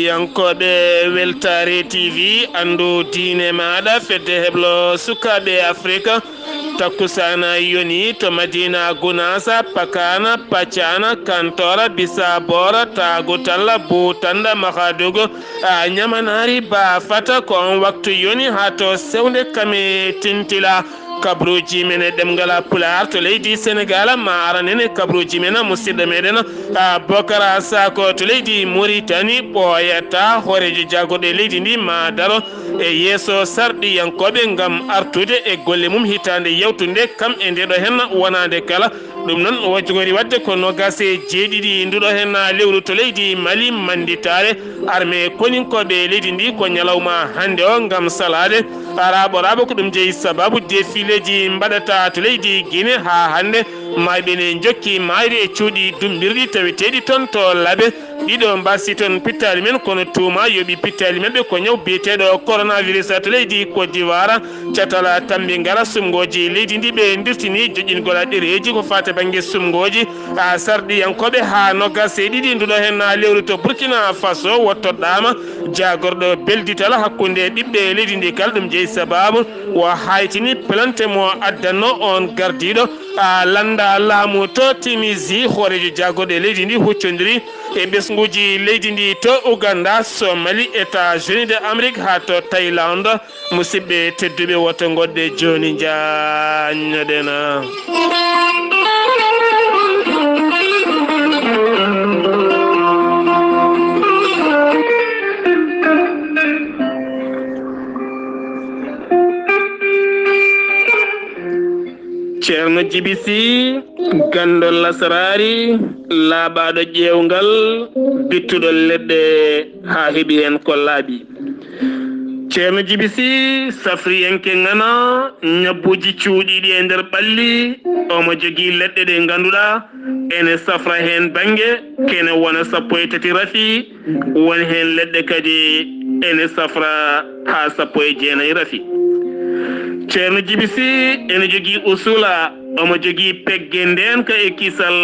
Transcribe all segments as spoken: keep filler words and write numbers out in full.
Yankooɓe Weltaare T V, anndu diine maaɗa, fedde heblo sukaaɓe Afrika. Takkusaana yoni to Madina Gunaasa, Pakaana, Pacaana, Kantoora, Bisaboora, Taagu Talla, Buutanda, Maxadugu, a Ñamanaari, Baafata. Ko on waktu yoni haa to sewnde kame Tintila. Kabruuji men e ɗemngal Pulaar to leydi Senegaal, ma aranene kabruuji men musidɗo meɗen, a, Bokara Sako to leydi Muritani, ɓooyata hooreejo jaagorɗo e leydi ndi ma daro e yeeso sarɗiyankooɓe ngam artude e golle mum hitaande yawtunde, kam e ndeɗo henna wonaande kala. Ɗum noon, o jogori waɗde ko noogaas e jeeɗiɗi nduɗo henna lewru to leydi Mali, mannditaare armée koninkooɓe leydi ndi ko ñalawma hannde o ngam salaade. Araabo raabo ko ɗum jeyi sababu defileeji mbaɗata to leydi Guinée haa hannde. Maayɓe ne njokki maayde e cuuɗi dummbirɗi taweteeɗi toon to Labe. Ɗiɗo mbaasi toon pittaali men, kono tuuma yoɓi pittaali maɓɓe ko ñaw biyeteeɗo coronavirus to leydi Côte d'Ivoire. Catal tammbingal sumngooji leydi ndi ɓe ndirtini joƴƴingol ɗereeji ko faati bannge sumngooji a sarɗiyankooɓe haa noogaas e ɗiɗi nduɗo henna lewru to Burkina Faso. Wottoɗaama jaagorɗo beldital hakkunde ɓiɓɓe leydi ndi kala. Ɗum jeyi sababu o haytini plante mo addanno on gardiiɗo a lannda laamu to Tunisie. Hooreejo jaagorɗo e leydi ndi huccondiri e ɓesnguuji leydi ndi to Ouganda, Somalie, États-Unis de Amérique haa to Thaïlande. Musidɓe tedduɓe, woto ngoɗɗe jooni, njaanñoɗen. Ceerno Jibi Si, ganndo lasraari, laaɓaaɗo ƴeewngal, bittuɗo leɗɗe haa heɓi heen ko laaɓi. Ceerno Jibi Si, safriyanke ŋana, ñabbuuji cuuɗiiɗi e nder ɓalli, omo jogii leɗɗe ɗe ngannduɗaa ene safra heen bannge, kene wona sappo e tati rafi, won heen leɗɗe kadi ene safra haa sappo e jeenayi rafi. Ceerno Jibi Si ene jogii usula, omo jogii pegge ndeenka e kisal,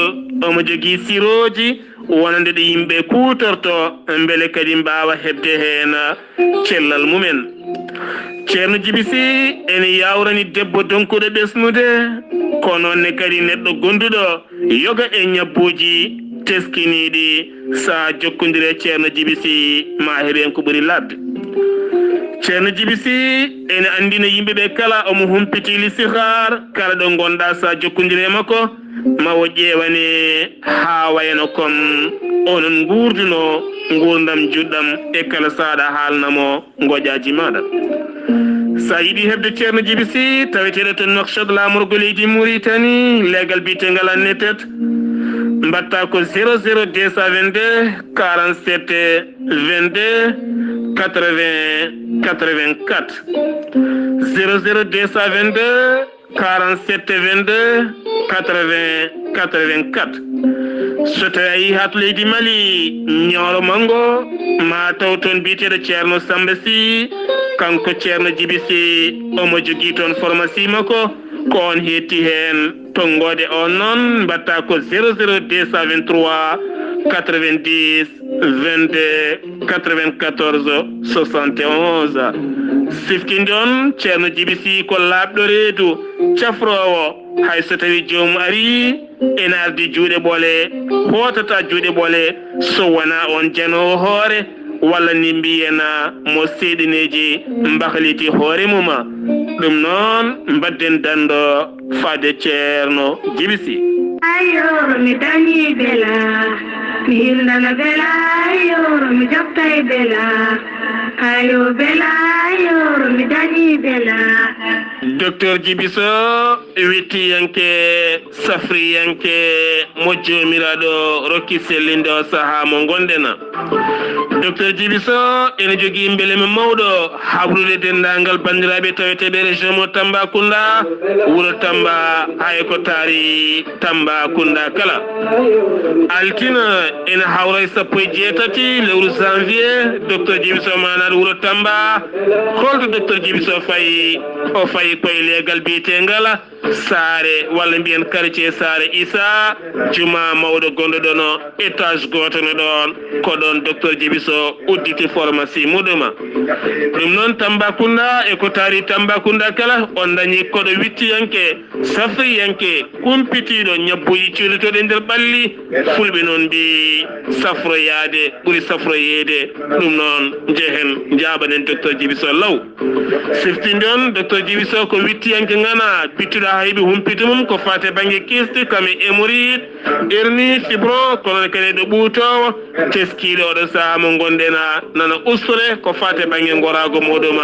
omo jogii sirooji wonande ɗe yimɓe kuutorto, mbele kadi mbaawa heɓde heen cellal mumen. Ceerno Jibi Si ene yaawrani debbo donkuɗo ɓesnude, ko noon ne kadi neɗɗo gonduɗo yoga e ñabbuuji teskiniiɗi. Sa jokkondire Ceerno Jibi Si, ma heɓ heen ko ɓuri laaɓde. Ceerno Jibi Si ene anndina yimɓe ɓe kala omo humpiti listixaar, kala ɗo ngonɗa sa jokkondire e makko, ma o ƴeewane haa wayno kon onon nguurduno nguurndam njuɗɗam e kala saɗa haalna mo ngoƴaaji maaɗa. Sa yiɗi heɓde Ceerno Jibi Si, taweteeɗo to Nouakchott, laamorgo leydi Mauritanie, leegal biyeteegal Annetet, mbaɗta ko zéro zéro deux cent vingt-deux quarante-sept vingt-deux quatre-vingts quatre-vingt-quatre. Zéro zéro deux cent vingt-deux quarante-sept vingt-deux quatre-vingts quatre-vingt-quatre. So tawi a yii haa to leydi Mali, Ñooro Manngo, ma taw toon biyeteeɗo Ceerno Samba Sy, kanko Ceerno Jibi Sy, omo jogii toon pharmacie makko, ko on heetti heen. Tonngoode on noon, mbaɗta ko zéro zéro deux cent vingt-trois quatre-vingt-dix vingt-deux quatre-vingt-quatorze soixante et onze. Siftinde on, Ceerno Jibi Sy ko laaɓɗo reedu, cafroowo, hay so tawi joomum arii ene ardi juuɗe ɓole, hootata juuɗe ɓole, so wonaa on janoowo hoore walla ni mbiyen mo seeɗineeji mbahliti hoore mum. Ɗum noon, mbaɗden danndo faade Ceerno Jibi Sy. Ayo, mi dañi bela, mi hildana bela, ayo, mi joftay bela, ayo, bela, ayo, mi dañi bela. Docteur Jibi Soh, wittiyanke, safriyanke mo Joomiraaɗo rokki sellinde o sahaa mo ngonɗen. Docteur Jibi Soh ene jogii mbelema mawɗo habrude denndaangal banndiraaɓe taweteeɓe région mo Tambacounda, wuro Tamba, hay ko taari Tambacounda kala. Altine ene hawra e sappo e jeetati lewru janvier, Docteur Jibi Soh ma naat wuro Tamba. Holto Docteur Jibi Soh fayi? O fayi ko E leegal biyeteengal Saare, walla mbiyen quartier Saare Isa, juma mawɗo gonɗo ɗono étage gooto no ɗoon, ko ɗoon docteur Jibi Sow udditi pharmacie muɗum. Ɗum noon, Tambacounda e ko taari Tambacounda kala, on dañi koɗo wittiyanke, safriyanke, kumpitiiɗo ñabbuuji cuuɗotooɗi e nder ɓalli. Fulɓe noon mbiyi, safroyaade ɓuri safroyeede. Ɗum noon, njehen njaaɓanen docteur Jibi Sow law. Siftinde on, docteur Jibi Sow ko wittiyanke ŋana, bittuɗo haa heɓi humpito mum ko faati e bannge kyste, kam e hémorroïde, hernie, fibrome, kono kadi ɗo ɓuutoowo, teskiiɗo oɗo sahaa mo ngonɗen a nana usre ko faati e bannge ngoraago muɗum.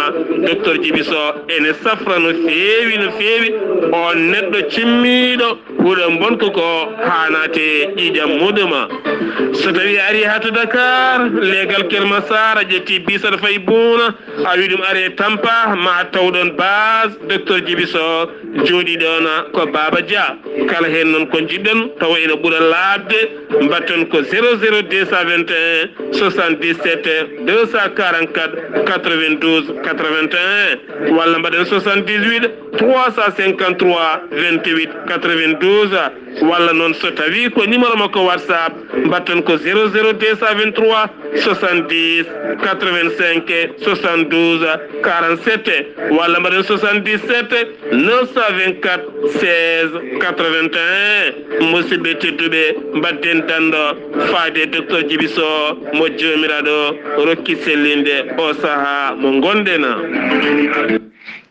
Docteur Jibi Sow ene safra no feewi, no feewi. On neɗɗo cimmiiɗo, huɗo mbonko ko haanaate ƴiiƴam muɗum. So tawi a ari haa to Dakar, leegal Kermassar, a ƴetti bis aɗa fayi Buuna, a wi ɗum are Tampa, ma taw ɗon base docteur Jibi Sow jooɗi ɗon ko Baba Dia. Kala heen noon ko njiɗɗon tawa ina ɓura laaɓde, mbaɗton ko zéro zéro deux cent vingt et un soixante-dix-sept deux cent quarante-quatre quatre-vingt-douze quatre-vingt-un, walla mbaɗen soixante-dix-huit trois cent cinquante-trois vingt-huit quatre-vingt-douze. Walla noon, so tawi ko numéro makko WhatsApp, mbaɗton ko zéro zéro deux cent vingt-trois soixante-dix quatre-vingt-cinq soixante-douze quarante-sept, walla mbaɗen soixante-dix-sept neuf cent vingt-quatre seize quatre-vingt-un. Musidɓe tedduɓe, mbaɗden danndo faade docteur Jibi Sow mo Joomiraaɗo rokki sellinde o sahaa mo ngonɗen.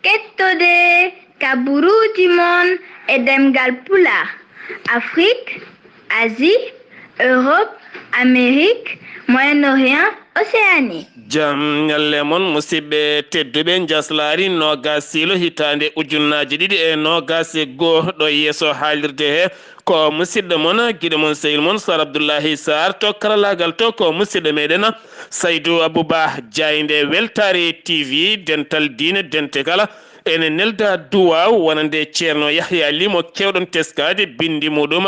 Kettode kaburuuji mon e ɗemngal Pulaar, Afrik, Asie, Europe, Amérique, Moyen-Orient, Océanie. Jam ñalle mon, musidɓe tedduɓe, njaslaari noogas siilo hitaande ujunnaaji ɗiɗi e noogas e goo. Ɗo yeeso haalirde he ko musidɗo mon, giɗo mon, sehil mon, Sar Abdullahi Sar. To karalaagal to ko musidɗo meɗen Saydu Abuba, jaaynde Weltaare T V, dental diine, dente kala. Ene nelda duwaaw wonande Ceerno Yahya Li mo keewɗon teskaade binndi muɗum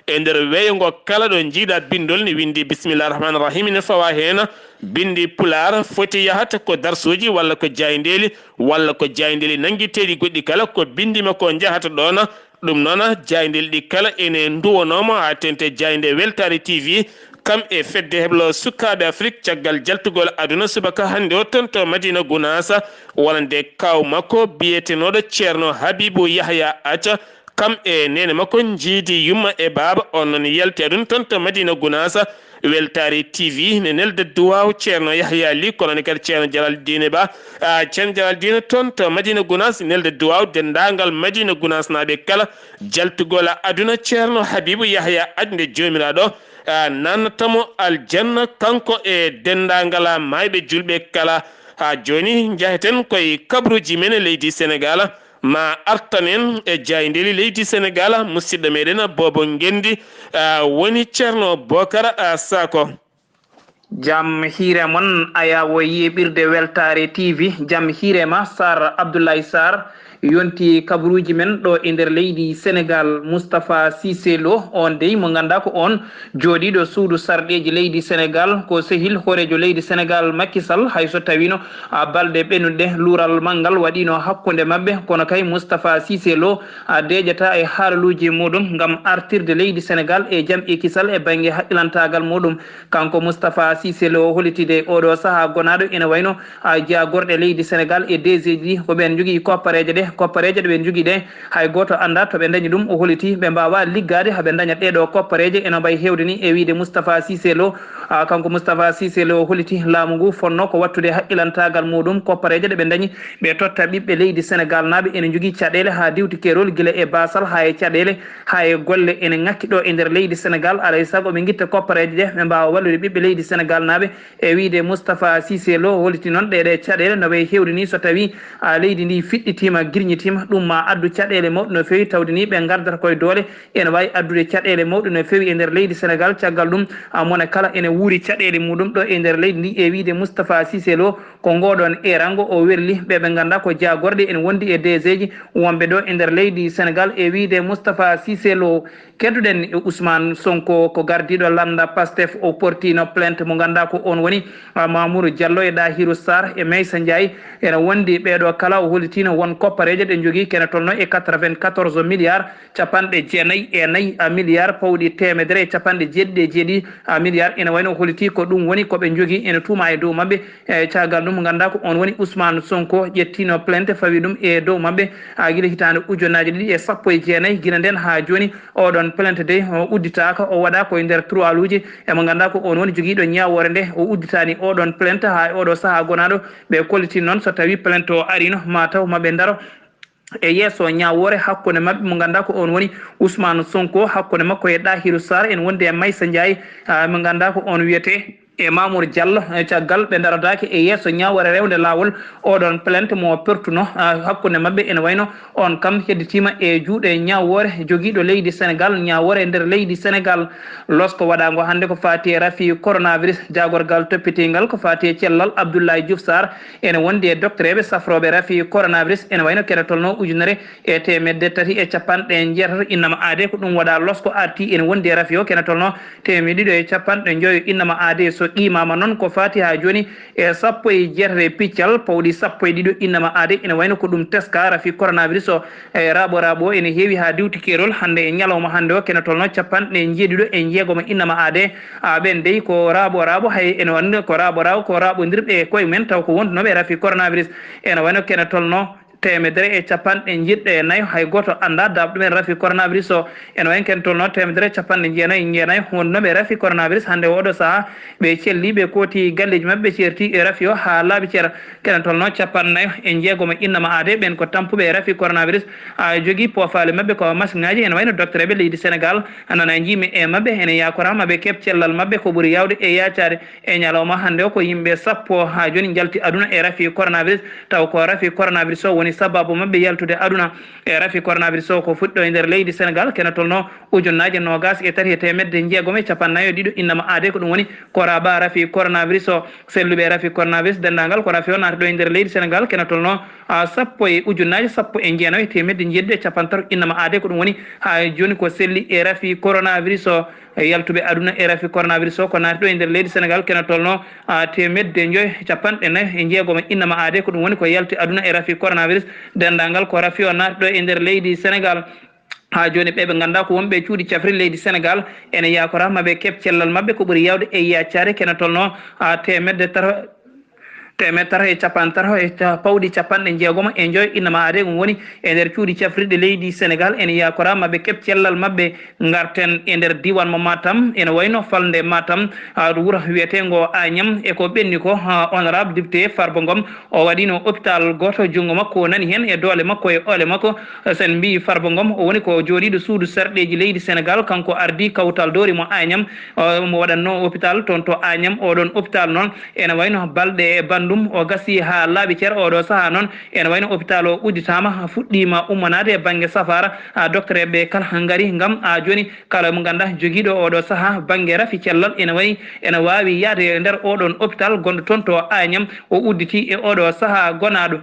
e nder weeyo ngo kala. Ɗo njiiɗa binndol ne winndi Bismillah Rahman Rahim, ene fawa heen binndi Pulaar, foti yahata ko darsuuji walla ko jaayndeeli walla ko jaayndeeli nanngiteeɗi goɗɗi kala, ko binndi makko njahata ɗoon. Ɗum noon, jaayndeeli ɗi kala ene nduwanooma haa teeŋti jaaynde Weltaare T V, kam e fedde heblo sukaaɓe Afrik caggal jaltugol aduna subaka hannde o toon to Madina Gunaas, wonande kaaw makko biyetenooɗo Ceerno Habibu Yahya Aca, kam e neene makko njiidi yumma e baaba. On noon yalti aduna toon to Madina Gunaas. Weltaare T V ne nelda duwaaw Ceerno Yahya Li, kono ne kadi Ceerno Jalal Diine Ba. Ah, Ceerno Jalal Diine toon to Madina Gunaas nelda duwaaw denndaangal Madina Gunaas naaɓe kala. Jaltugol aduna Ceerno Habibu Yahya Aca nde Joomiraaɗo, ah, nannata mo aljanna, kanko e denndaangal maayɓe julɓe kala. Haa jooni njaheten koye kabaruuji men e leydi Senegaal. Ma artan en e jaayndeeli leydi Senegaal, musidɗo meɗen Bobo Ngenndi, ah, woni Ceerno Bokar, ah, Sako. Jam hiire mon, ayawo yeeɓirde Weltaare T V. Jam hiire ma, Sar Abdoulaye Sar. Yonti kabaruuji men ɗo e nder leydi Senegaal, Moustapha Cissé Lo, on dey mo ngannduɗaa ko on jooɗiiɗo suudu sarɗeeji leydi Senegaal, ko sehil hooreejo leydi Senegaal Macky Sall, hay so tawiino, a, balɗe ɓennuɗe luural manngal waɗiino hakkunde maɓɓe, kono kay Moustapha Cissé Lo, a, deeƴata e haalaluuji muɗum ngam artirde leydi Senegaal e jam e kisal e bannge haqqilantaagal muɗum. Kanko Moustapha Cissé Lo holliti de oɗo sahaa gonaaɗo ene wayno, a, jaagorɗe leydi Senegaal e D G ji ɗi, ko ɓeen njogii koppareeje ɗe. Koppareeje ɗe ɓe njogii ɗe, hay gooto anndaa to ɓe ndañi ɗum. O holliti ɓe mbaawaa liggaade haa ɓe ndaña ɗee ɗoo koppareeje, ene mbayi heewde ni e wiyde Moustapha Cissé Lo. A, kanko Moustapha Cissé Lo holliti laamu ngu fotnoo ko waɗtude haqqilantaagal muɗum, koppareeje ɗe ɓe ndañi, ɓe totta ɓiɓɓe leydi Senegaal naaɓe ene njogii caɗeele haa diwti keerol, gila e baasal haa e caɗeele, haa e golle ene ŋakki ɗo e nder leydi Senegaal. Alaa e sago ɓe ngitta koppareeje ɗe, ɓe mbaawa wallude ɓiɓɓe leydi Senegaal naaɓe. E wiyde Moustapha Cissé Lo, holliti noon ɗee ɗe caɗeele no wayi heewde ni, so tawii, a, leydi ndi fiɗɗitiima, girñitiima, ɗum ma addu caɗeele mawɗe no feewi, tawde ni ɓe ngardata koye doole, ene waawi addude caɗeele mawɗe no feewi e nder leydi Senegaal. Caggal ɗum, a, mone kala ene wuuri caɗeele muɗum ɗo e nder leydi ndi. E wiyde Moustapha Cissé Lo, ko ngoɗon eerango o werli ɓe ɓe ngannduɗaa ko jaagorɗe ene wondi e D G ji wonɓe ɗo e nder leydi Senegaal. E wiyde Moustapha Cissé Lo, kedduɗen e Ousmane Sonko, ko gardiiɗo lannda Pastef, o portiino plainte mo ngannduɗaa ko on woni, a, Mamour Diallo e Dahirou Sarr e Maysa Ndiaye. Ene wondi ɓee ɗoo kala, o hollitiino won koppa reeje ɗe njogii kene tolno e quatre-vingt-quatorze milliards capanɗe jeenayi e nayi milliards pawɗi teemedere e capanɗe jeeɗiɗi e jeeɗiɗi milliards. Ene wayno holiti ko ɗum woni ko ɓe njogii ene tuuma e dow maɓɓe. E caggal ɗum, mo ngannduɗaa ko on woni Ousmane Sonko ƴettino plainte fawi ɗum e dow maɓɓe, a gila hitaande ujunaaji ɗiɗi e sappo e jeenayi. Gila nden haa jooni, oɗon plainte de o udditaaka, o waɗa koye nder trois luuji. E mo ngannduɗaa ko on woni jogiiɗo ñaawoore nde, o udditaani oɗon plainte haa e oɗo sahaa gonaaɗo. Ɓe kolliti noon so tawi plainte o arino, ma taw maɓe ndaro e yeeso ñaawoore hakkunde maɓɓe, mo ngannduɗaa ko on woni Ousmane Sonko, hakkunde makko e Ɗahiru Sarr, en wondi e Maysa Ndiaye, ah, mo ngannduɗaa ko on wiyete e Mamour Diallo. Eh, caggal ɓe ndarodaake e yeeso ñaawoore rewde laawol, oɗon plainte mo pertuno, ah, hakkunde maɓɓe ene wayno on kam hedditiima e juuɗe ñaawoore jogiiɗo leydi Sénégal, ñaawoore e nder leydi Sénégal. Losko waɗaango hannde ko faati e rafi coronavirus, jaagorgal toppitiingal ko faati e cellal Abdoulaye Diouf Sarr, ene wondi e doktoreeɓe safrooɓe rafi coronavirus, ene wayno kene tolno ujunere e teemedde tati e capanɗe njeetato innama aade. Ko ɗum waɗa losko arti ene wondi e rafi o kene tolno teemedde ɗiɗo e capanɗe njoyo innama aade. So qiimaama noon ko faati haa jooni e sappo e jeetato e piccal pawɗi sappo e ɗiɗo innama aade. Ene wayno ko ɗum teska rafi coronavirus o e raaɓo raaɓo ene heewi haa diwti keerol hannde e ñalawma hannde o kene tolno capanɗe njeeɗiɗo e jeegoma innama aade. A ɓen dey ko raaɓo raaɓo, hay ene wayno ko raaɓo raaɓo, ko raaɓondirɓe e koye mumen taw ko wondunoɓe rafi coronavirus. Ene wayno kene tolno teemedere e capanɗe jeeɗiɗo e nayo, hay gooto anndaa daaɓ ɗumen rafi coronavirus o. Ene wayi ken tolno teemedere e capanɗe jeenayi e jeenayi wondunoɓe rafi coronavirus hannde oɗo sahaa. Ɓe celli, ɓe kooti galleeji maɓɓe, ɓe ceerti e rafi o haa laabi cer. Kene tolno capanɗe nayo e jeegoma innama aade, ɓen ko tampuɓe e rafi coronavirus. A jogii poofaali maɓɓe ko masiŋaaji, ene wayno doktoreeɓe leydi Sénégal, nana njiimi e maɓɓe, ene yaakora maɓe keɓ cellal maɓɓe ko ɓuri yaawde e yaacaade. E ñalawma hannde o, ko yimɓe sappo haa jooni njalti aduna e rafi coronavirus, taw ko rafi coronavirus o woni sababu maɓɓe yaltude aduna. E rafi coronavirus o ko fuɗɗo e nder leydi Sénégal, kene tolno ujunnaaje noogas e tati e teemedde jeegom e capanɗe nayo e ɗiɗo innama aade, ko ɗum woni ko raaɓa rafi coronavirus o. Selluɓe rafi coronavirus denndaangal ko rafi o naati ɗo e nder leydi Sénégal, kene tolno, a, sappo e ujunnaaje sappo e jeenayo e teemedde jeeɗiɗi e capanɗe tato innama aade, ko ɗum woni haa jooni ko selli e rafi coronavirus o. E yaltuɓe aduna e rafi coronavirus o ko naati ɗo e nder leydi Sénégal kene tolno, a, teemedde njoyo capanɗe nayo e jeegom e innama aade, ko ɗum woni ko yalti aduna e rafi coronavirus. Denndaangal ko rafi o naati ɗo e nder leydi Sénégal. Haa jooni ɓe ɓe ngannduɗaa ko wonɓe e cuuɗi cafri leydi Sénégal, ene yaakora maɓe keɓ cellal maɓɓe ko ɓuri yaawde e yaacaade kene tolno, a, teemedde tato teemedde tato e capanɗe tato e ca-, pawɗi capanɗe jeegom e njoyo innama aade, ɗum woni e nder cuuɗi cafrirɗi leydi Sénégal. Ene yaakora maɓe keɓ cellal maɓɓe. Ngarten e nder diiwaan mo Matam, ene wayno falnde Matam, a, wuro wiyeteengo Agnam, e ko ɓenni ko, a, honorable député Farba Ngom, o waɗino hôpital gooto, junngo makko nani heen e doole makko e oole makko. Sen mbiyi Farba Ngom, o woni ko jooɗiiɗo suudu sarɗeeji leydi Sénégal, kanko ardii kawtal dowri mo Agnam, o, mo waɗatno hôpital toon to Agnam. Oɗon hôpital noon ene wayno balɗe e banndum, o gasi haa laaɓi cer. Oɗo sahaa noon ene wayno hôpital o udditaama, fuɗɗiima ummanaade e bannge safaara. A, doktoreeɓe kala ngari ngam, a, jooni kala mo ngannduɗaa jogiiɗo oɗo sahaa bannge rafi cellal ene wayi, ene waawi yahde e nder oɗon hôpital gonɗo toon to Agnam, o udditi e oɗo sahaa gonaaɗo.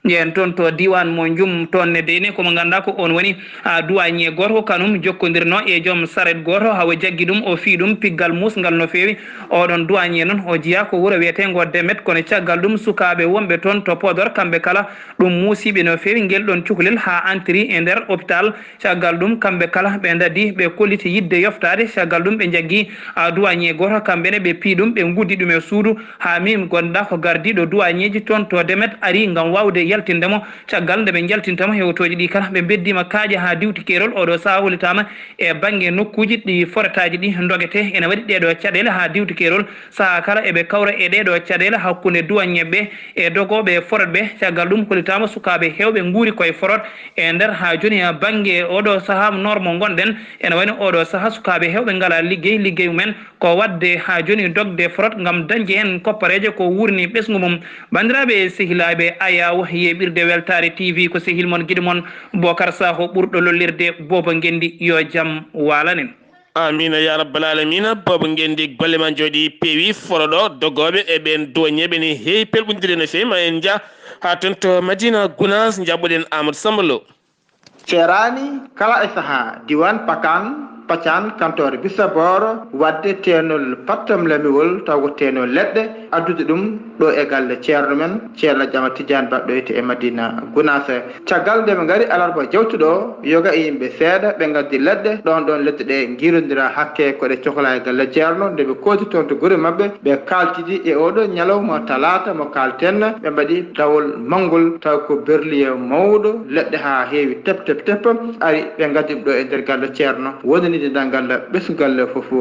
Njehen toon to diiwaan mo Njum, toon ne dey ne ko mo ngannduɗaa ko oon woni, a, douanier gooto ko kanum jokkondirno e joom saret gooto, haa o jaggi ɗum, o fii ɗum piggal muusngal no feewi. Oɗon douanier noon o jeyaa ko wuro wiyeteengo Demet, kono caggal ɗum sukaaɓe wonɓe toon to Podor kamɓe kala ɗum muusiiɓe no feewi ngel ɗon cukalel haa entri e nder hôpital. Caggal ɗum kamɓe kala ɓe ndadi, ɓe kolliti yiɗde yoftaade. Caggal ɗum ɓe njaggi, a, douanier gooto, kamɓe ne ɓe pii ɗum, ɓe nguddi ɗum e suudu. Haa mi gonɗa ko gardiiɗo douanieji toon to Demet ari ngam waawde yaltinde mo. Caggal nde ɓe njaltinta mo hewtooji ɗi kala, ɓe mbeddiima kaaƴe haa diwti keerol. Oɗo sahaa hollitaama e bannge nokkuuji ɗi foretaaji ɗi ndogete. Ene waɗi ɗeeɗo caɗeele haa diwti keerol. Sahaa kala eɓe kawra e ɗeeɗo caɗeele hakkunde douanier ɓe e dogooɓe e forot ɓe. Caggal ɗum hollitaama sukaaɓe heewɓe nguuri koye forot e nder haa jooni. Haa bannge oɗo sahaa noor mo ngonɗen, ene wayno oɗo sahaa sukaaɓe heewɓe ngalaa liggey, liggey mumen ko waɗde haa jooni dogde forot ngam dañde heen koppareeje ko wuurni ɓesngu mum. Banndiraaɓe e sehilaaɓe, ayaawo yeeɓirde Weltaare T V ko sehil mon, giɗo mon, Bokar Sakho ɓurɗo lollirde Boobo Ngenndi, yo jam waalanen. Amiina yaa rabbal aalamiina. Boobo Ngenndi, golle ma njooɗii, peewi, foroɗo dogooɓe e ɓeen douanier ɓe ne heewi pelɓondire no feewi. Ma en njah haa toon to Madina Gunaas, njaɓɓoɗen Amadou Samba Lo. Ceeraani kala e sahaa, diiwaan Pakaan, Pacaan, kantoore Bissabor, waɗde teenol pattam lamiwol, taw ko teenol leɗɗe, addude ɗum ɗo e galle ceerno men, Ceerno Jama Tijaan Ba ɗo e Madina Gunaas. Caggal nde ɓe ngari alarba jawtuɗo o, yoga e yimɓe seeɗa ɓe ngaddi leɗɗe, ɗon ɗon leɗɗe ɗe ngiirondira hakke ko ɗe cohla e galle ceerno, nde ɓe kooti toon to gure maɓɓe, ɓe kaaltidi e oɗo ñalawma talaata mo kaalten, ɓe mbaɗi dawol manngol, taw ko berlier mawɗo, leɗɗe haa heewi tep, tep, tep, ari ɓe ngaddi ɗum ɗo e nder galle ceerno, wonani dendagal ɓesngal fof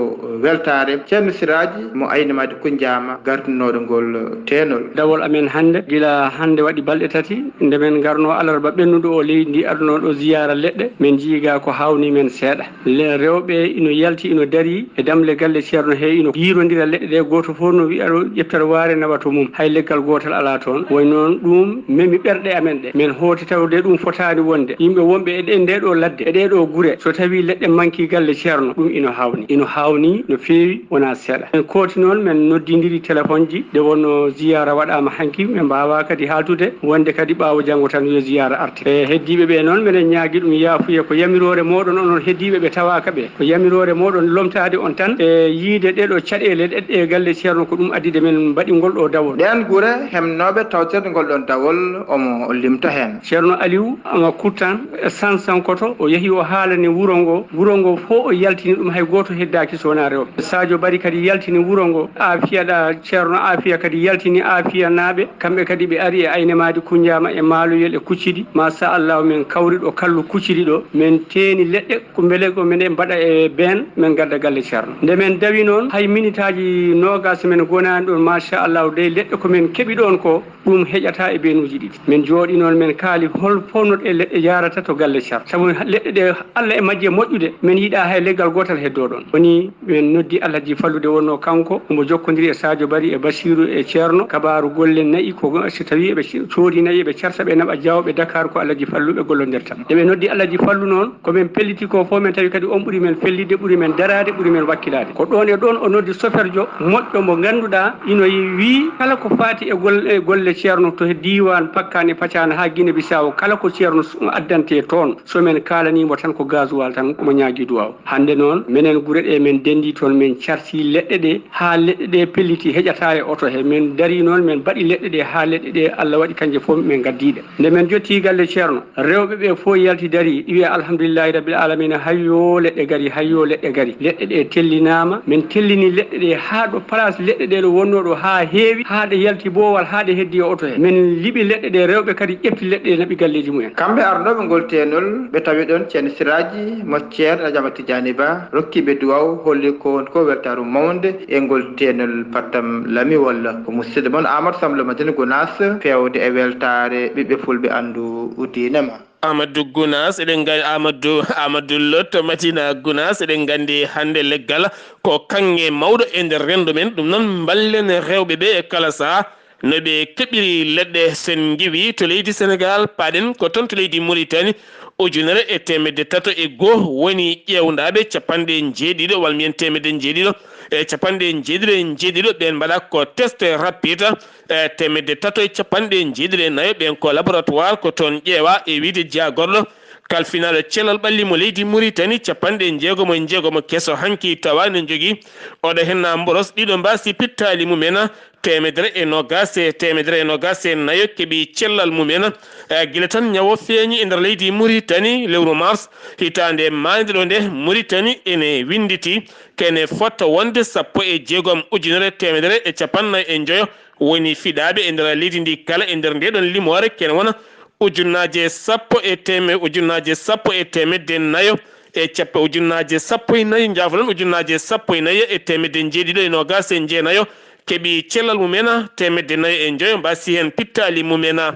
weltaare. Ceerno Siraaji mo Aynamaadi Kunnjaama gartinooɗo ngol teenol. Dawol amen hannde, gila hannde waɗi balɗe tati, nde men ngarno alarba ɓennuɗo o leydi ndi adunoo ɗo ziyaara leɗɗe, men njiiga ko hawni men seeɗa. Le-, rewɓe ino yalti, ino dari e damle galle ceerno he, ino yiirondira leɗɗe ɗe, gooto fof no wi'a ɗo ƴeftata waare nawa to mum, hay leggal gootal alaa toon. Wayi noon ɗum memi ɓerɗe amen ɗe. Men hooti tawde ɗum fotaani wonde. Yimɓe wonɓe e ɗe, nde ɗo ladde, e ɗe ɗo gure, so tawi leɗɗe manki galle ceerno, ɗum ino hawni. Ino hawni no feewi, wonaa seeɗa. Men kooti noon, men noddindiri telefonji, nde wonno ziyaara waɗaama hanki, ɓe mbaawaa kadi haaltude, wonde kadi ɓaawo janngo tan yo ziyaara arte. E heddiiɓe ɓe noon, meɗen ñaagi ɗum yaafuya, ko yamiroore mooɗon onon heddiiɓe ɓe tawaaka ɓe, ko yamiroore mooɗon lomtaade on tan e yiide ɗeɗo caɗeele ɗeɗɗe galle ceerno, ko ɗum addi de men mbaɗi ngol ɗo dawol. Ɗeen gure hemnooɓe tawtirde ngol ɗon dawol, omo limta heen. Ceerno Aliw, ama kuttan, sansankoto, o yehi o haalani wuro ngo, wuro ngo fof o yaltini ɗum, hay gooto heddaaki so wonaa rewɓe. Sadio Bari kadi yaltini wuro ngo, Afiya ɗa, Ceerno Afiya kadi yaltini Afiya naaɓe, kamɓe kadi ɓe ari e Aynemaadi Kunnjaama e Maaloyel e Kuccidi. Machallah, men kawri ɗo kallu Kuccidi ɗo, men teeni leɗɗe, ko mbele ko men mbaɗa e been, men ngadda galle ceerno. Nde men dawi noon, hay minitaaji noogas men gonaani ɗoon, machallah, dey leɗɗe ko men keɓi ɗoon ko, ɗum heƴata e beenuuji ɗiɗi. Men jooɗii noon, men kaali hol fof no ɗe leɗɗe yaarata to galle ceerno. Sabu leɗɗe ɗe, Allah e majje moƴƴude, men yiɗaa hay leggal gootal heddoo ɗoon. Woni men noddi Alhaji Fallu, nde wonnoo kanko omo jokkondiri e Sadio Bari e Basiiru e Ceerno. Kabaaru golle nayi ko so tawii eɓe coodi nayi, eɓe carsa, ɓe naɓa Jaawo, ɓe Dakar, ko Alhaji Fallu ɓe gollondirta. Nde ɓe noddi Alhaji Fallu noon, ko men pelliti ko fof, men tawi kadi on ɓuri men fellitde, ɓuri men daraade, ɓuri men wakkilaade. Ko ɗoon e ɗoon o noddi soferjo moƴƴo mo ngannduɗaa ino wii kala ko faati e gol-, e golle ceerno to diiwaan Pakkaan e Pacaana haa Gine Bisaawo, kala ko ceerno s-, addante toon, so men kaalanii mo tan ko gasoil tan, omo ñaagii duwaaw. Hannde noon, menen gure ɗe, men denndii toon, men carsi leɗɗe ɗe, haa leɗɗe ɗe pelliti, heƴataa e oto he. Men darii noon, men mbaɗi leɗɗe ɗe, haa leɗɗe ɗe, Allah waɗi kanje fof, men ngaddii ɗe. Nde men jottii galle ceerno, rewɓe ɓe fof yalti darii, ɗi wiya, "Alhamdulillahi Rabbil Alamina, hayyoo leɗɗe gari, hayyoo leɗɗe gari." Leɗɗe ɗe tellinaama, men tellini leɗɗe ɗe haa ɗo place leɗɗe ɗe ɗo wonnoo ɗo haa heewi, haa ɗe yalti boowal, haa ɗe heddii e oto he. Men liɓi leɗɗe ɗe, rewɓe kadi ƴefti leɗɗe ɗe, naɓi galleeji mumen. Kamɓe arnooɓe ngol teenol, ɓe tawi ɗoon Ceerno Siraaji mo Ceerno Alhaji Ahmad Tijaani Ba, rokkiiɓe duwaaw, holli ko woni ko weltaaru mawnde e ngol teenol Pattam Lami walla ko musidɗo mon Amadou Samb Lo Madina Gunaas, feewde e weltaare ɓiɓɓe fulɓe anndu diine ma. Amadou Gunaas, eɗen nganndi Amadou, Amadou Lotto Madina Gunaas, eɗen nganndi hannde leggal ko kaŋŋe mawɗo e nder renndo men. Ɗum noon, mballen rewɓe ɓe e kala sahaa no ɓe keɓiri leɗɗe. Sen ngiwi to leydi Senegaal, paaɗen ko toon to leydi Muritani, ujunere e teemedde tato e goo woni ƴeewndaaɓe capanɗe njeeɗiɗo, walla mbiyen teemedde njeeɗiɗo e capanɗe njeeɗiɗo e njeeɗiɗo, ɓeen mbaɗa ko test rapide, e teemedde tato e capanɗe njeeɗiɗo e nayo, ɓeen ko laboratoire, ko toon ƴeewa e wiyde jiyagorɗo kalfinaaɗo cellal ɓalli mo leydi Muritani, capanɗe njeegomo e njeegomo keso hanki tawa ne njogii oɗo henna mboros, ɗiɗo mbaasi pittaali mumen, teemedere e noogaas e teemedere e noogaas e nayo keɓi cellal mumen. E, gila tan ñawo feeñi e nder leydi Muritani lewru mars hitaande maayde ɗo nde, Muritani ene winnditi kene fota wonde sappo e jeegom ujunere teemedere e capanɗe nayo e njoyo woni fiɗaaɓe e nder leydi ndi kala. E nder nde ɗon limoore kene wona ujunnaaje sappo e teme-, ujunnaaje sappo e teemedde nayo e cappe, ujunnaaje sappo e nayi, njaafo-ɗon, ujunnaaje sappo e nayi e teemedde njeeɗiɗo e noogaas e jeenayo keɓi cellal mumena, teemedde nayo e njoyo mbaasi heen pittaali mumena.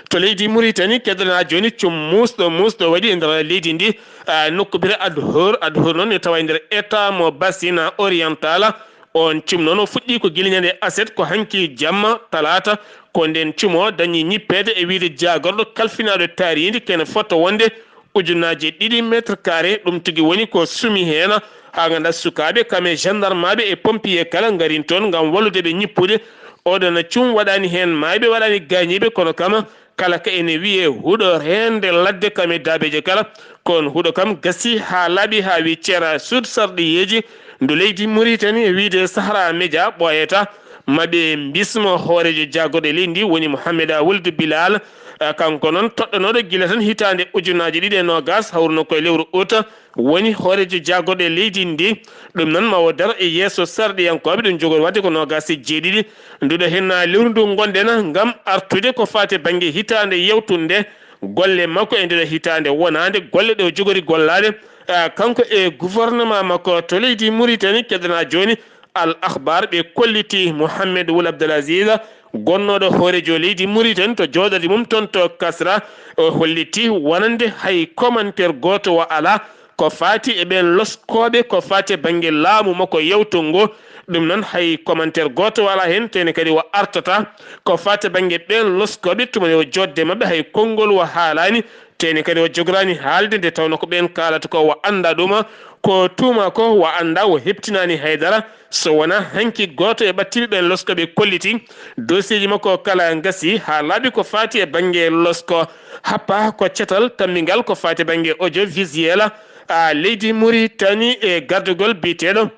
To leydi Muritani, keɗoɗaa jooni cum muusɗo, muusɗo waɗi e nder leydi ndi, ah, nokku biyetee Adhor. Adhor noon ne tawa e nder état mo Bassin Oriental. On cum noon o fuɗɗii ko gila ñande aset, ko hanki jamma talaata, ko ndeen cum o dañi ñippeede e wiyde jaagorɗo kalfinaaɗo taariindi kene fota wonde ujunnaaje ɗiɗi mètre carré. Ɗum tigi woni ko sumi heen haa nganndaa sukaaɓe kam e gendarmaaɓe e pompier kala ngarin toon ngam wallude ɓe ñippude. Oɗon cum waɗaani heen maayɓe, waɗaani gaañiiɓe, kono kam kala ka ene wiyee huɗo reende ladde kam e daabeeje kala. Kono huɗo kam gasi haa laaɓi haa wi ceera suud sarɗiyeeji ndu leydi Muritani e wiyde Sahara Media ɓooyata. maɓe mbismo hooreejo jaagorɗe leydi ndi woni Mohamed Wuld Bilal. Ah, kanko noon toɗɗanooɗo gila tan hitaande ujunaaji ɗiɗi e noogas, hawruno koye lewru ut, woni hooreejo jaagorɗe leydi ndi. Ɗum noon ma o daro e yeeso sarɗiyankooɓe, ɗum jogori waɗde ko noogas e jeeɗiɗi. Nduɗo heen lewru ndu ngonɗen ngam artude ko faati e bannge hitaande yawtunde golle makko e ndee ɗoo hitaande wonaande, golle ɗe o jogori gollaade, ah, kanko e gouvernement makko to leydi Mauritanie. Keddana jooni Al Akhbar, ɓe kolliti Mohamed Wul Abdel Aziz, gonnooɗo hooreejo leydi Mauritanie to jooɗorde mum toon to Kasra, o holliti wonande hay commentaire gooto o alaa ko faati e ɓeen loskooɓe ko faati e bannge laamu makko yawtungo. Ɗum noon hay commentaire gooto o alaa heen, tee ne kadi o artata ko faati e bannge ɓeen loskooɓe, tuma yo joodde maɓɓe hay konngol o haalaani, tee ne kadi o jogoraani haalde, nde tawnoo ko ɓeen kaalata ko o anndaa ɗum, ko tuuma ko o anndaa, o heɓtinaani hay dara. So wonaa hanki gooto e ɓattiiɓe ɓeen loskooɓe kolliti dossier ji makko kala ngasi haa laaɓi ko faati e bannge losko. Happa ko catal tammingal ko faati e bannge audiovisuel, a, leydi Mauritanie e gardagol biyeteeɗo,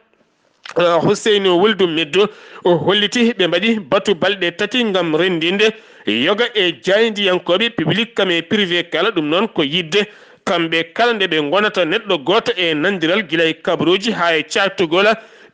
a, Ousseynou Wuld Meddu. O holliti ɓe mbaɗi batu balɗe tati ngam renndinde yoga e jaayndiyankooɓe public kam e privé kala. Ɗum noon ko yiɗde kamɓe kala nde ɓe ngonata neɗɗo gooto e nanndiral gila e kabaruuji haa e caatugol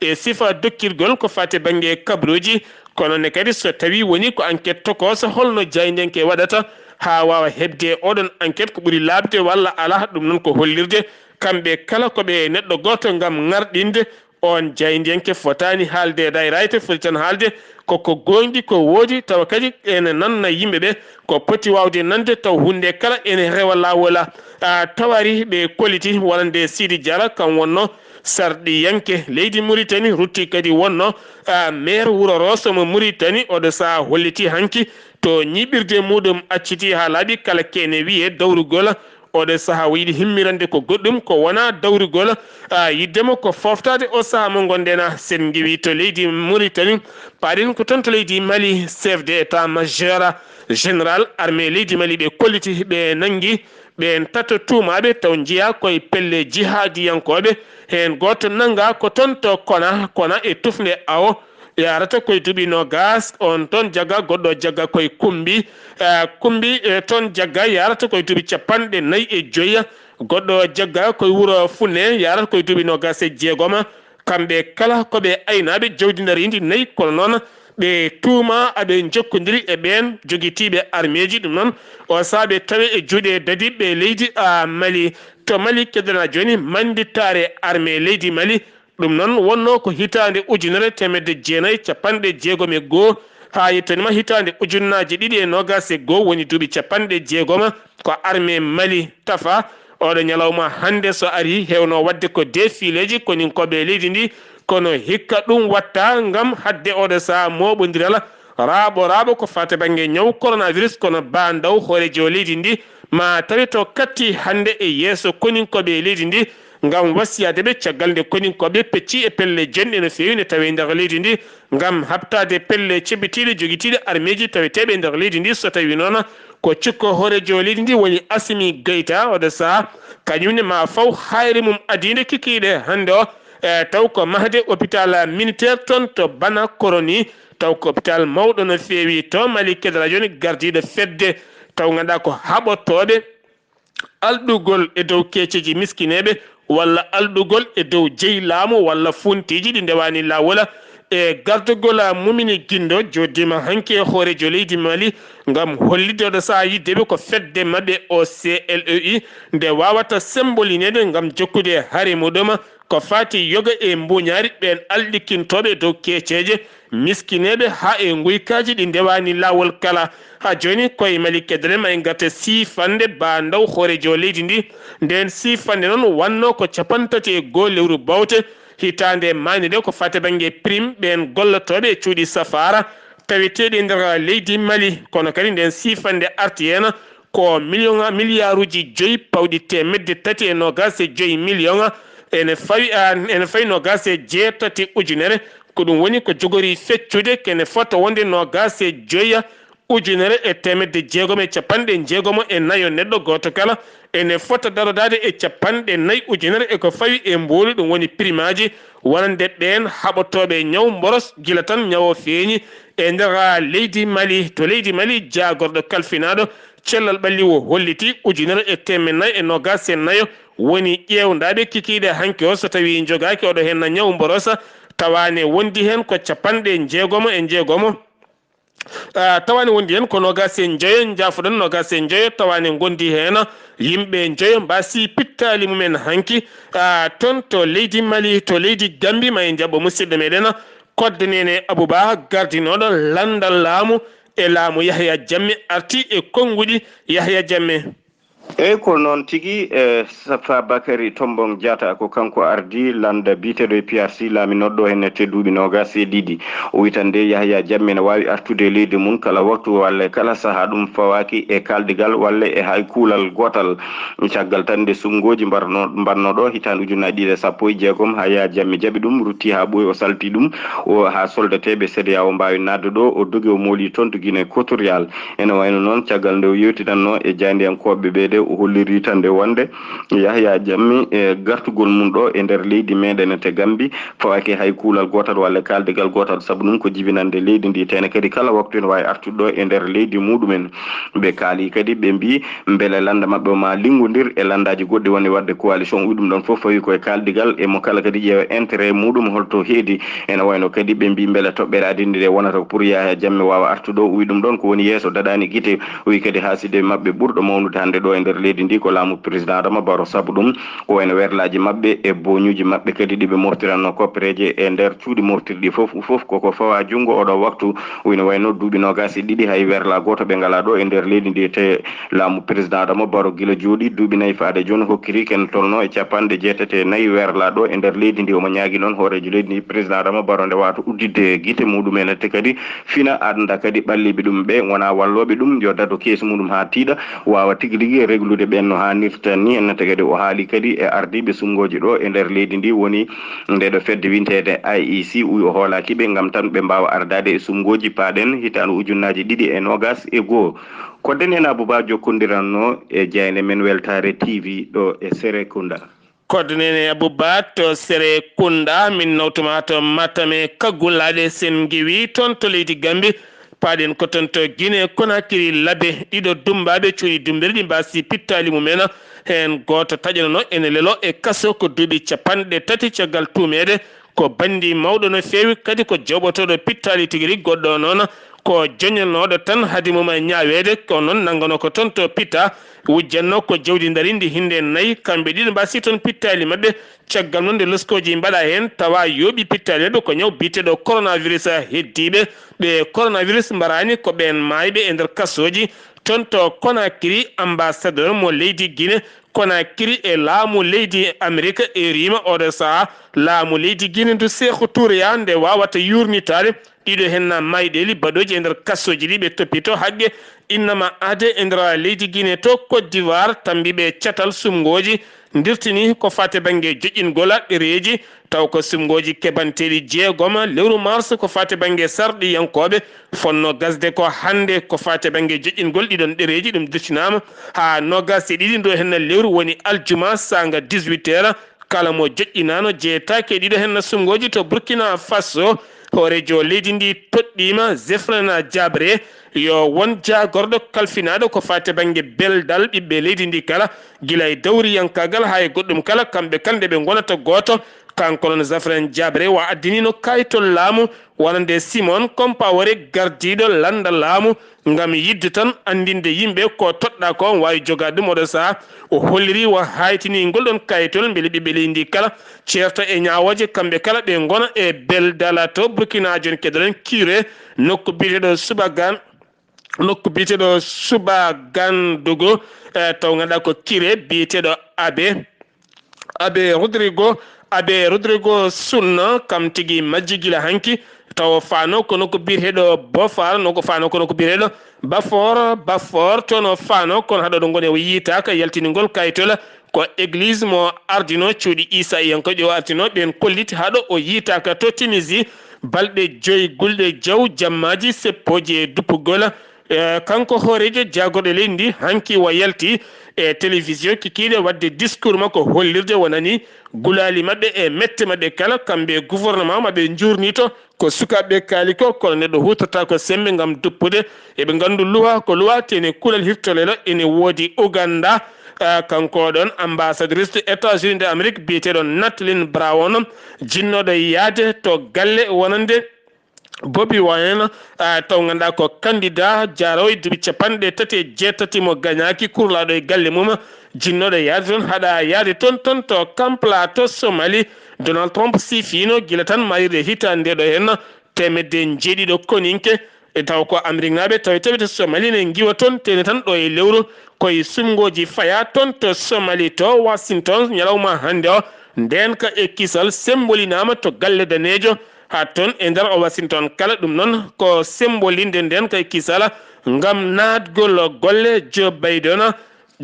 e sifa dokkirgol ko faati e bannge kabaruuji. Kono ne kadi so tawii woni ko enquête tokoosa, holno jaayndiyanke waɗata haa waawa heɓde oɗon enquête, ko ɓuri laaɓde walla alaa? Ɗum noon ko hollirde kamɓe kala ko ɓe neɗɗo gooto ngam ŋarɗinde oon jaayndiyanke. Fotaani haalde e dayraayte, foti tan haalde koko gooŋɗi, ko woodi, tawa kadi ene nanna yimɓe ɓe ko poti waawde nande, taw huunde kala ene rewa laawol. A, tawari ɓe kolliti wonande Sidi Diarra, kam wonno sarɗiyanke leydi Mauritanie, rutti kadi wonno, a, maire wuro Rosso mo Mauritanie. Oɗo sahaa holliti hanki to ñiiɓirde muɗum acciti haa laaɓi kala kene wiyee dawrugol. Oɗo sahaa o yiɗi himmirande ko goɗɗum ko wonaa dawrugol. A, yiɗde mo ko fooftaade o sahaa mo ngonɗen, a, sen ngiwi to leydi Mauritanie, paaɗen ko toon to leydi Mali, chef de état major général armée leydi Mali ɓe kolliti, ɓe nanngi ɓeen tato tuumaaɓe taw njiyaa koye pelle jihaadiyankooɓe. Heen gooto nanngaa ko toon to Kona, Kona e tufnde awo, yarata koye duuɓi noogas, oon toon jagga, goɗɗo jagga koye Kumbi, eh, Kumbi, eh, toon jagga, yarata koye duuɓi capanɗe nayi e joyi, goɗɗo jagga koye wuro Funne, yarata koye duuɓi noogas e jeegom. Kamɓe kala ko ɓe aynaaɓe jawdi ndariindi nayi, kono noon ɓe tuumaa aɓe njokkondiri e ɓeen jogitiiɓe armeeji. Ɗum noon, o sahaa ɓe tawe e juuɗe dadiiɓe leydi, a, Mali. To Mali, keddana jooni mannditaare armée leydi Mali. Ɗum noon wonnoo ko hitaande ujunere teemedde jeenayi capanɗe jeegom e goo, haa yettonima hitaande ujunnaaji ɗiɗi e noogas e goo, woni duuɓi capanɗe jeegom, ko armée Mali tafa. Oɗo ñalawma hannde so arii, heewno waɗde ko defileeji koninkooɓe e leydi ndi, kono hikka ɗum waɗtaa ngam haɗde oɗo sahaa mooɓondiral raaɓo raaɓo ko faati bannge ñaw coronavirus. Kono Ba Ndaw, hooreejo leydi ndi, ma tawi to katti hannde e yeeso koninkooɓe e leydi ndi, ngam wasiyaade ɓe caggal nde koninkooɓe pecci e pelle jonɗe no feewi ne tawi e nder leydi ndi, ngam haɓtaade pelle cebitiiɗe jogitiiɗe armeeji taweteeɓe e nder leydi ndi. So tawi noon ko cukko hooreejo leydi ndi woni Assimi Goïta, oɗo sahaa kañum ne ma faw hayre mum adiinde kikiiɗe hannde o, e, taw ko mahde hôpital militaire toon to Bana Koroni, taw ko hôpital mawɗo no feewi. To Mali Kedra jooni gardiiɗo fedde taw ngannduɗaa ko haɓotooɓe alɗugol e dow keeceeji miskineeɓe, walla alɗugol e dow jeyi laamu, walla funtiiji ɗi ndewaani laawol, e gardugol Mumini Gindo, jooɗdiima hanki e hooreejo leydi Mali ngam hollitde oɗo sahaa yiɗde ɓe ko fedde maɓɓe O C L E I nde waawata sembolineede ngam jokkude e hare muɗum ko faati yoga e mbuuñaari ɓeen alɗikintooɓe dow keeceeje miskineeɓe haa e nguykaaji ɗi ndewaani laawol kala. Haa jooni, koye Mali Kedre ma en ngarte siifannde Ba Ndaw, hooreejo leydi ndi. Ndeen siifannde noon wannoo ko cappanɗe tati e goo lewru Bawte hitaande maayde nde, ko faati bannge prime ɓeen gollotooɓe e cuuɗi safaara taweteeɗi e nder leydi Mali. Kono kadi ndeen siifannde arti heen ko million, miliyaaruuji joyi pawɗi teemedde tati e noogaas e joyi million. Ene fawi, a, ene fawi noogaas e jeetati ujunere. Ko ɗum woni ko jogori feccude, kene fota wonde noogaas e joyi ujunere e teemedde jeegom e capanɗe jeegomo e nayo neɗɗo gooto kala ene fota darodaade e capanɗe nayi ujunere e ko fawi e mboolu, ɗum woni primaaji, wonande ɓeen haɓotooɓe ñaw mboros gila tan ñaw o feeñi e nder leydi Mali. To leydi Mali, jaagorɗo kalfinaaɗo cellal ɓalli o holliti ujunere e teemedde nayi e noogaas e nayo woni ƴeewndaaɓe kikiiɗe hanki o, so tawii njogaaki oɗo heen ñaw mborosa, tawaane wondi heen ko capanɗe jeegomo e jeegomo. Ah, tawaani wondi heen ko noogaas e njoyo, njaafoɗon, noogaas e njoyo, tawaani ngondi heen yimɓe njoyo mbaasi pittaali mumen hanki. Ah, toon to leydi Mali, to leydi Gambi, ma en njaɓɓo musidɗo meɗen Kodde Neene Abouba, gardinooɗo lanndal laamu e laamu Yahya Jammeh, arti e konnguɗi Yahya Jammeh. Eey, ko noon tigi, e, Safa Bakary Tombong Jatta, ko kanko ardii lannda biyeteeɗo A P R C laaminooɗo ɗo heen te duuɓi noogaas e ɗiɗi. O wiyata nde Yahya Jammeh ne waawi artude e leydi mum kala waktu walla e kala sahaa, ɗum fawaaki e kaaldigal walla e hay kuulal gootal. Caggal tan nde suɓngooji mbarno-, mbaɗnoo ɗo hitaande ujunnaji ɗiɗi e sappo e jeegom, Yahya Jammeh jaɓi ɗum, rutti haa ɓooyi, o salti ɗum, o, haa soldateeɓe CEDEAO mbaawi naatde ɗo, o dogi, o mooli toon to Guinée Équatoriale. Ene wayno noon, caggal nde o yeewtidanno e jaayndiyankooɓe ɓe de, o holliri tan nde wonde Yahya Jammeh e gartugol mum ɗo e nder leydi meɗen te Gambi fawaaki hay kuulal gootal walla kaaldigal gootal, sabu ɗum ko jibinande leydi ndi, tene kadi kala waktu ene waawi artude ɗo e nder leydi muɗumen. Ɓe kaali kadi, ɓe mbi mbele lannda maɓɓe o ma linngondir e lanndaaji goɗɗi woni waɗde coalition, wi ɗum ɗon fof fawi koye kaaldigal e mo kala kadi ƴeewa intérêt muɗum holto heedi. Ene wayno kadi ɓe mbi mbele toɓɓere adidi nde wonata ko pour Yahya Jammeh waawa artude ɗo, wi ɗum ɗon ko woni yeeso daɗaani gite. O wi kadi haa side maɓɓe ɓurɗo mawnude hannde ɗo e nder leydi ndi ko laamu président Adama Barrow, sabu ɗum ko wayno werlaaji maɓɓe e boñuuji maɓɓe kadi ɗi ɓe moftiranno koppereeje e nder cuuɗi moftirɗi fof, fof koko fawa junngo oɗo waktu. Wino wayno duuɓi noogaas e ɗiɗi hay werla gooto ɓe ngalaa ɗo e nder leydi ndi, te laamu président Adama Barrow gila jooɗi duuɓi nayi faade jooni hokkiri ken tolno e capanɗe jeetati e nayi werla ɗo e nder leydi ndi. Omo ñaagi noon hooreejo leydi ndi, président Adama Barrow, nde waawata udditde gite muɗum en, te kadi fina adda kadi ɓalliiɓe ɗum ɓe ngonaa wallooɓe ɗum, yo dado keesi muɗum haa tiiɗa, waawa tigi rigi reglude ɓeen no haanirta ni. Ennata kadi o haali kadi e ardiiɓe suɓngooji ɗo e nder leydi ndi woni nde ɗo fedde wiyeteende I E C, wi o hoolaaki ɓe ngam tan ɓe mbaawa ardaade e suɓngooji paaɗen hitaande ujunnaaji ɗiɗi e noogaas e goo. Kodde Neene Abouba jokkondiranno e jaaynde men Weltaare T V ɗo e Serekunda. Kodde Neene Abouba to Serekunda, min nawtuma to Matam e Kaggu Laaɗe Sen Ngewi toon to leydi Gambi. Paaɗen ko toon to Guinée Conakry, Labe ɗiɗo dummbaaɓe cuuɗi dummbirɗi mbaasi pittaali mumen. Heen gooto taƴano no ene lelo e kaso ko duuɓi capanɗe tati caggal tuumeede ko banndi mawɗo no feewi, kadi ko jooɓotooɗo pittaali tigi rigi. Goɗɗo o noon ko joñannooɗo tan hade mum e ñaaweede, ko noon nanngano ko toon to Pitta, wujjanno ko jawdi ndarindi hinde nayi, kamɓe ɗiɗo mbaasi toon pittaali maɓɓe. Caggal noon nde loskooji mbaɗa heen, tawa yooɓi pittaali maɓɓe ko ñaw biyeteeɗo coronavirus heddiiɓe. Ɓe coronavirus mbaraani ko ɓeen maayɓe e nder kasooji toon to Conakry. Ambassadeur mo leydi Guinée Conakry e laamu leydi Amerik e riima oɗo sahaa laamu leydi Guinée ndu Seeku Tuureya nde waawata yuurnitaade ɗiɗo heen mayɗeeli baɗooji e nder kasooji ɗi ɓe toppito haqqe innama aade e nder leydi Guinée to Côte d'Ivoire, tambiiɓe catal suɓngooji ndirtini ko faati bannge joƴƴingol ɗereeji, taw ko suɓngooji keɓanteeɗi jeegom lewru mars ko faati bannge sarɗiyankooɓe, fotno gasde ko hannde ko faati bannge joƴƴingol ɗiɗon ɗereeji. Ɗum dirtinaama haa noogaas e ɗiɗi ndo heen lewru woni aljuma saanga dix-huit heures. Kala mo joƴƴinaano jeetaaki e ɗiɗo heen suɓngooji to Burkina Faso, hooreejo leydi ndi toɗɗiima Zefrena Jabre yo won jaagorɗo kalfinaaɗo ko faati bannge beldal ɓiɓɓe leydi ndi kala, gila e dawriyankaagal haa e goɗɗum kala, kamɓe kala nde ɓe ngonata gooto. Kanko noon Zefrena Jabre wa addiniino kaayitol laamu wonande Simon Compaoré, gardiiɗo lannda laamu, ngam yiɗde tan anndinde yimɓe ko toɗɗaa ko, waawi jogaade ɗum. Oɗo sahaa o holliri wa haytini ngol ɗon kayitol, mbele ɓiɓɓe leydi ndi kala ceerta e ñaawooje, kamɓe kala ɓe ngona e beldala to Burkina. Jooni keɗoɗen Kire, nokku biyeteeɗo Subagan, nokku biyeteeɗo Subagandugu, e, taw ngannduɗaa ko Kire biyeteeɗo Abe. Abe Rodrigo, Abe Rodrigo Sun, kam tigi majji gila hanki, taw faano kono ko biyeteeɗo Bofar, no ko faano kono ko biyeteeɗo Bafor, Bafor, toon o faano, kono haɗo ɗo ngoni o yiytaaka, yaltini ngol kayitol, ko église mo ardino cuuɗi Isa yankoy ɗi o ardino, ɓeen kolliti haɗo o yiytaaka to Tunisie, balɗe joyi gulɗe jaw, jammaaji seppooji e duppugol, E, kanko hooreejo jaagorɗe leydi ndi hanki wa yalti e télévision kikiiɗe waɗde discours makko hollirde wonani gulaali maɓɓe e mette maɓɓe kala, kamɓe gouvernement maɓɓe njuurnito ko sukaaɓe kaali ko, kono neɗɗo huutorta ko semmbe ngam duppude. Eɓe nganndu luwa ko luwa, tene kulal hirtolelo ene woodi Uganda. Ah, kanko ɗon ambassadrice de États-Unis de Amérique biyeteeɗo Natalin Brown, jinnooɗo yaade to galle wonande Bobi Wine, ah, taw ngannduɗaa ko candidat jaarowo duuɓi capanɗe tati e jeetati mo gañaaki kurlaaɗo e galle mum, jinnooɗo yaade toon, haɗa yaade toon, toon to Kampala to Somali. Donald Trump sifiino gila tan maayirde hitaande nde ɗo heen teemedde njeeɗiɗo koninke. E taw ko Ameriknaaɓe tawi tawi to Somali ne ngiwa toon, tene tan ɗo e lewru koye suɓngooji faya toon to Somali to Washington ñalawma hannde o. Ndeen ka e kisal sembolinaama to galle daneejo haa toon e nder o Washington kala. Ɗum noon ko sembolinde ndeen ka e kisal ngam naatgol golle Joe Biden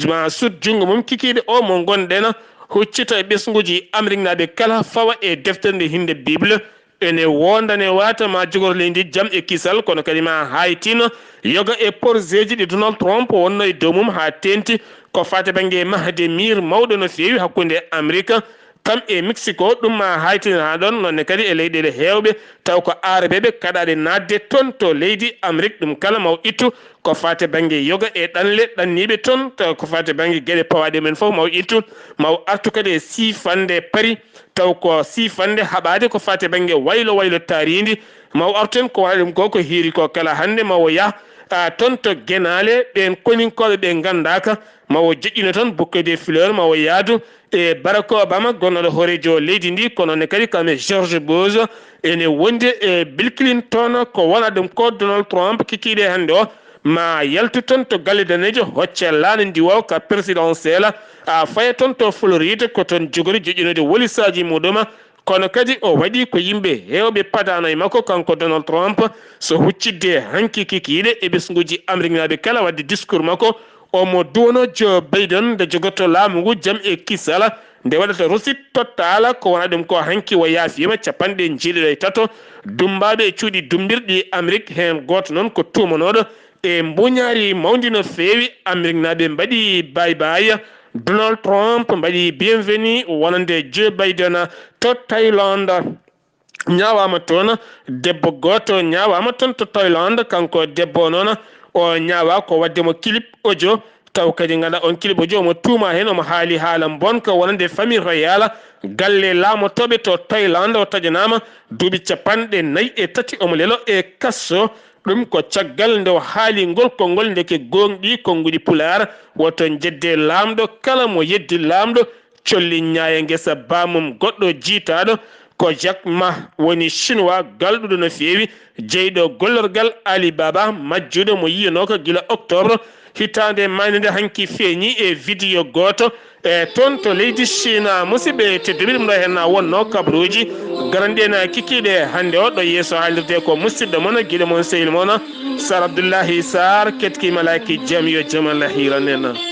ma sut junngo mum kikiiɗe o mo ngonɗen huccita e ɓesnguuji Ameriknaaɓe kala fawa e deftere nde hinnde Bible. Ene wondane wata ma jogor leydi jam e kisal, kono kadi ma haytin yoga e porzeeji ɗi Donald Trump wonno e dow mum haa teenti ko fate bannge mahde miir mawɗo no feewi hakkunde Amerika kam e Mexico. Ɗum ma haytin haa ɗon, nonne kadi e leyɗeele heewɓe taw ko aarabeeɓe kaɗaaɗe naatde toon to leydi Amerik. Ɗum kala maw ittu ko fate bannge yoga e ɗanle ɗanniiɓe toon, taw ko fate bannge geɗe pawaaɗe men fof maw ittu, maw artu kadi e siifande Paris, taw ko siifande haɓaade ko fate bannge waylo waylo taariindi. Maw artu en ko wona ɗum ko, ko hiiri ko kala hannde mawo yah, ah, toon to genaale ɓeen koninkooɓe ɓe nganndaaka, mawo joƴƴino toon Bouquet des Fleurs, mawo yaadu e Barack Obama, gonnooɗo hooreejo leydi ndi, kono ne kadi kam e George Bush, ene wondi e Bill Clinton, ko wona ɗum ko Donald Trump kikiiɗe hannde o, ma yaltu toon to galle daneejo, hocca laana ndiwoowa ka présidentielle, a faya toon to Floride, ko toon jogori joƴƴinoyde wolisaaji muɗum. Kono kadi o waɗi ko yimɓe heewɓe padano e makko, kanko Donald Trump, so huccitde hanki kikiiɗe e ɓesnguuji Ameriknaaɓe kala waɗde discours makko. Omo duwono Joe Biden nde jogotoo laamu ngu jam e kisal, nde waɗata rosit tottaala, ko wona ɗum ko hanki o yaafiima capanɗe njeeɗiɗo e tato dummbaaɓe e cuuɗi dummbirɗi Amerik, heen gooto noon ko tuumanooɗo e mbuñaari mawndi no feewi. Ameriknaaɓe mbaɗi baay baay, Donald Trump mbaɗi bienvenue wonande Joe Biden to Thaïlande. Ñaawaama toon, debbo gooto ñaawaama toon to Thaïlande, kanko debbo o noon o ñaawaa ko waɗde mo clip audio, taw kadi ngannduɗaa on clip audio omo tuuma heen, omo haali haala mbonka wonande famille royale galle laamotooɓe to Thaïlande, o taƴanaama duuɓi capanɗe nayi e tati omo leloo e kaso. Ɗum ko caggal nde o haali ngol konngol, ndeke gooŋɗii konnguɗi Pulaar, woto njedde laamɗo, kala mo yeddi laamɗo, colli ñaaya ngesa baamum goɗɗo jiytaaɗo ko Jack Ma, woni Chinois galɗuɗo no feewi, jeyɗo gollorgal Alibaba, majjuɗo mo yiyanooka gila octobre hitaande maayde nde hanki feeñi e video gooto e toon to leydi Chine. Musidɓe tedduɓe, ɗum ɗo heen na wonno kabaruuji garanɗi en kikiiɗe hannde o. Ɗo yeeso haalirde ko musidɗo mon, giɗo mon, sehil mon, Sar Abdullahi Sar, ketki malaaki jam, yo jam Allah hiiran en.